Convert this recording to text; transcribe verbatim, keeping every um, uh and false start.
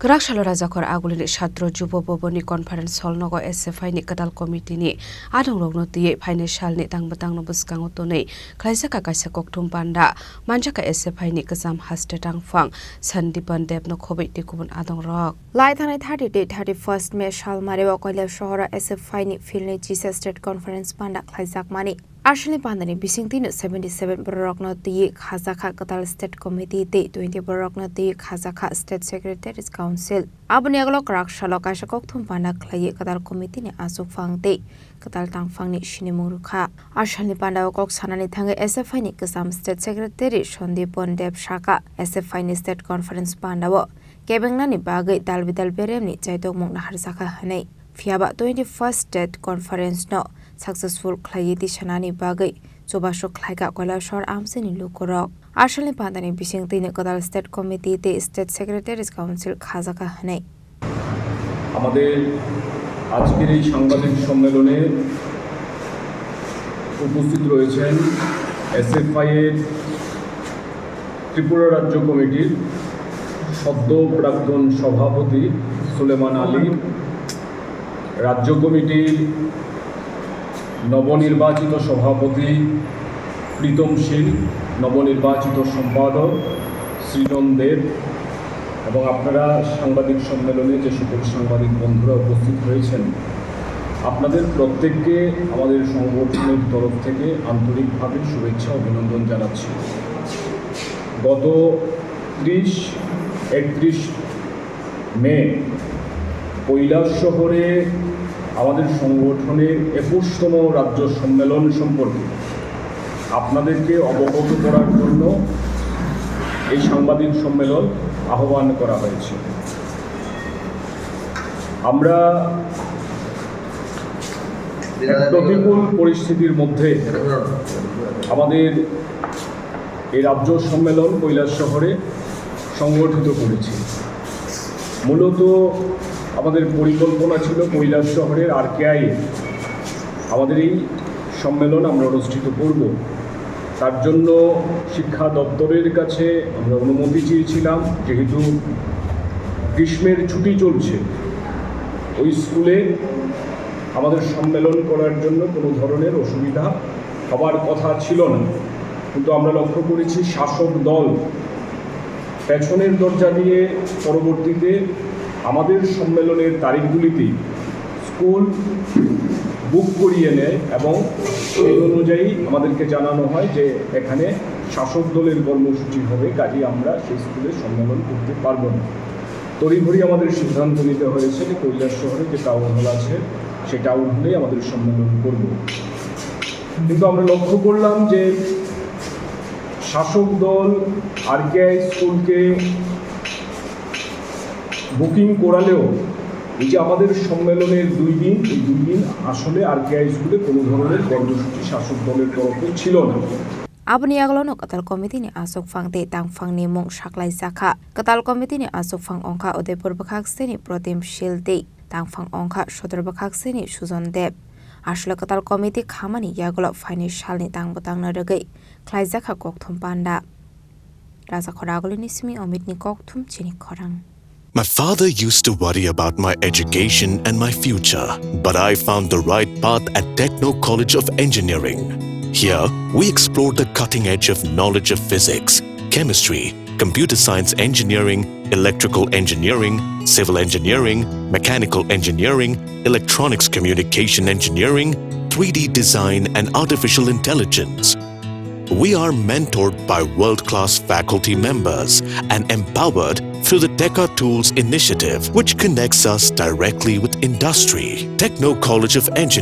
Kwrak salo Rajakhor Agulini Satro Jubo Boboni Conference Hall nogo S F I ni kwtal committee ni adongrokno twiwi phainai salni tang bwtangno bwskango tonwi khlaijakha kaisa kokthum panda. Manjakha S F I ni kwcham haste tangphang Sandipan Debno khobwi tei kubun adongrok. Lai thangnai thirty tei thirty-first May salmareo Koilashahoro S F I ni field ni chisa state conference panda khlaijakmani. Asalni pandani bisingtwino seventy-seven bororokno twiwi khajakha kwtal state committee tei twenty bororokno twiwi khajakha state secretaries council. Aboni yagulo kwrak salo kaisa kokthum panda khlaiwi kwtal committee ni achukphang tei kwtal tangphangni sinimung rwkha. Asalni pandao kok sanani thangwi S F I ni kwcham state secretary Sandipan Deb sakha, S F I ni state conference pandao kebengnani bagwi dal bidal beremni chaitokmung naharjakha hwnwi. Phiyaba twenty-first state conference no successful khlaiwi tisanani bagwi chubachu khlaikha Koilashahar amchaini lukurok. Asalni pandani bisingtwino kwtal state committee tei state secretaries council khajakha hwnwi. আমাদের আজকের এই সাংবাদিক সম্মেলনে উপস্থিত রয়েছেন এসএফআই এর ত্রিপুরা রাজ্য কমিটির সদ্য প্রাক্তন সভাপতি সুলেমান আলী, রাজ্য কমিটির নবনির্বাচিত সভাপতি প্রীতম শীল, নবনির্বাচিত সম্পাদক সৃজন দেব এবং আপনারা সাংবাদিক সম্মেলনে যে সকল সাংবাদিক বন্ধুরা উপস্থিত হয়েছেন, আপনাদের প্রত্যেককে আমাদের সংগঠনের তরফ থেকে আন্তরিকভাবে শুভেচ্ছা অভিনন্দন জানাচ্ছি। গত ত্রিশ, একত্রিশ মে কৈলাসহরে আমাদের সংগঠনের একুশতম রাজ্য সম্মেলন সম্পর্কে আপনাদেরকে অবগত করার জন্য এই সাংবাদিক সম্মেলন আহ্বান করা হয়েছে। আমরা এক প্রতিকূল পরিস্থিতির মধ্যে আমাদের এই রাজ্য সম্মেলন কৈলাসহরে সংগঠিত করেছি। মূলত আমাদের পরিকল্পনা ছিল কৈলাসহরের আরকেআই আমাদের এই সম্মেলন আমরা অনুষ্ঠিত করব। তার জন্য শিক্ষা দপ্তরের কাছে আমরা অনুমতি চেয়েছিলাম, যেহেতু গ্রীষ্মের ছুটি চলছে, ওই স্কুলে আমাদের সম্মেলন করার জন্য কোনো ধরনের অসুবিধা হবার কথা ছিল না। কিন্তু আমরা লক্ষ্য করেছি শাসক দল পেছনের দরজা দিয়ে পরবর্তীতে আমাদের সম্মেলনের তারিখগুলিতে স্কুল বুক করিয়ে নেয় এবং সেই অনুযায়ী আমাদেরকে জানানো হয় যে এখানে শাসক দলের কর্মসূচি হবে, কাজেই আমরা সেই স্কুলে সম্মেলন করতে পারবো না। তড়িঘড়ি আমাদের সিদ্ধান্ত নিতে হয়েছে যে কৈলাসহরে যে টাউন হল আছে, সেই টাউন হলেই আমাদের সম্মেলন করব। কিন্তু আমরা লক্ষ্য করলাম যে শাসক দল আরকেআই স্কুলকে বুকিং করালেও এই যে আমাদের সম্মেলনের দুই দিন, এই দুই দিন আসলে আরকেআই স্কুলে কোনো ধরনের কর্মসূচি শাসক দলের তরফে ছিল না। Aboni yagulo no kwtal committee ni achukphang tei tangphang ni mung saklai jakha. Kwtal committee ni achukphang wngkha Udaipur bwkhak sini Protim Sil tei tangphang wngkha Sodor bwkhak sini Sujon Deb. Aswk kwtal committee khamani yagulo phainai salni tang bwtangno rwgwi khlaijakha kokthum panda. Raja Khoragulini simi Omitni kokthum chini khorang. My father used to worry about my education and my future, but I found the right path at Techno College of Engineering. Here, we explore the cutting edge of knowledge of physics, chemistry, computer science engineering, electrical engineering, civil engineering, mechanical engineering, electronics communication engineering, three D design, and artificial intelligence. We are mentored by world-class faculty members and empowered through the Teka Tools initiative, which connects us directly with industry. Techno College of Engineering